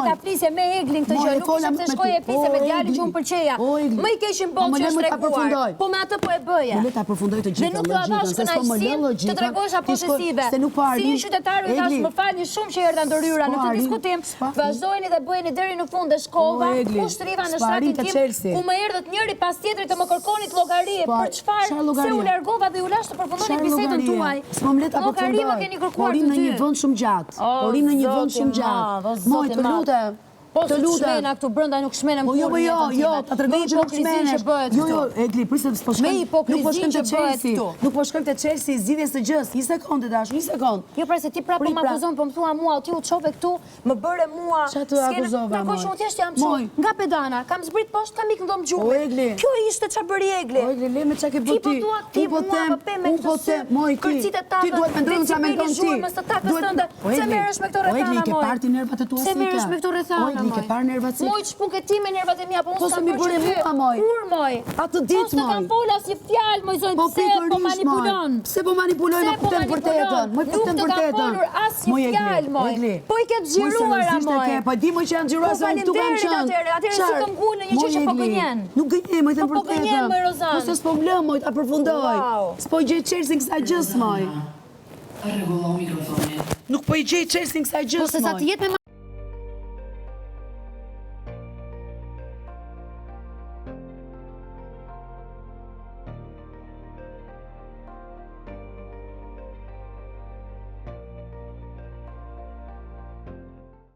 ta flisje me Eglin këtë gjë, nuk kishe pse shkoje e flisje me djalin që unë pëlqeja. Më i keqi në botë që është treguar. Po me atë po e bëje. Më le ta përfundoj të Dhe gjithë nuk t'ua logjikën, dhashë se s'po më lë kënaqësinë të logjikën. tregohesha Ti shko, posesive. se nuk po Si arrin. një qytetar u thashë Egli, më falni shumë që erdha ndërhyra s'po në këtë arrin, diskutim, s'po arrin. vazhdojeni dhe bëjeni deri në fund dhe O shkova, Egli, u shtriva në s'po arrin shtratin te tim çelësi. ku më erdhët njëri pas tjetrit të më kërkonit llogari S'po për arrin. çfarë, Çfarë se u llogarie? largova dhe ju lashë të përfundoni Çfarë bisedën llogarie? tuaj. S'po më le ta Llogari më përfundoj. keni Po kërkuar rrim të në një dy. vend shumë gjatë. O Po rrim në një vend zoti shumë gjatë. madh, o Moj, zoti të madh. lutem. Po Të se lutem. çmena këtu brenda nuk çmenem Po jo, kurrë po në jo, jetën jo, time. ta tregoj Me që nuk hipokrizinë që çmenesh. bëhet Jo, këtu. jo, Egli, prit se s'po Me shkojmë. Nuk po hipokrizinë shkojmë te që bëhet çelësi. këtu. Nuk po shkojmë te çelësi i zgjidhjes së gjës. Një sekondë e dashur, një sekondë. Jo, pra se ti prapë po Prit më pra. akuzon, po më thua mua, ti u çove këtu, më bëre mua. Ça të skenën- akuzova, Ndërkohë që moj? unë thjesht jam çu Moj. nga pedana, kam zbrit poshtë, kam ik në dhomë O gjumit. Egli. Kjo ishte çfarë bëri Egli. O Egli, le me çka ke Ti bërë po ti. dua ti Unë po mua them, më pe me unë këtë po sy, them, moj ti. kërcit e Ti takën, duhet mendon çfarë decibeli mendon ti. zhurmës të takës Duhet tënde. O Pse Egli, merresh me këto o Egli, rrethana ke moj? parë ti nervat e tua Pse si i merresh ke? me këto O rrethana Egli, ke moj? parë nervat si i Moj ç'punë ke ti me nervat e mia, po unë Po se s'kam mi bërë bëre që ty. mua, moj. Kur moj? Atë ditë, Po s'të kam moj. fol asnjë fjalë, moj zonjë, Po pse po pikërisht, moj. manipulon? Pse po manipuloj, Pse më po po them manipulon? vërtetën, moj po Nuk them të kam vërtetën. folur asnjë Moj Egli, fjalë, moj. Egli. Po i ke Moj xhiruara, seriozisht e moj. ke, po e di moj që janë xhiruar Po se unë këtu kam faleminderit qenë. atëherë, atëherë si Çfarë? të ngul në një gjë Moj që po Egli, gënjen. Nuk gënjej, moj them Po po gënjen, vërtetën. moj Rozan. Po se s'po më lë, moj ta përfundoj. Wow. S'po gjej çelësin kësaj gjës, moj. Rregullo mikrofonin. Nuk po i gjej çelësin kësaj Po gjës, se sa moj. të jetë me.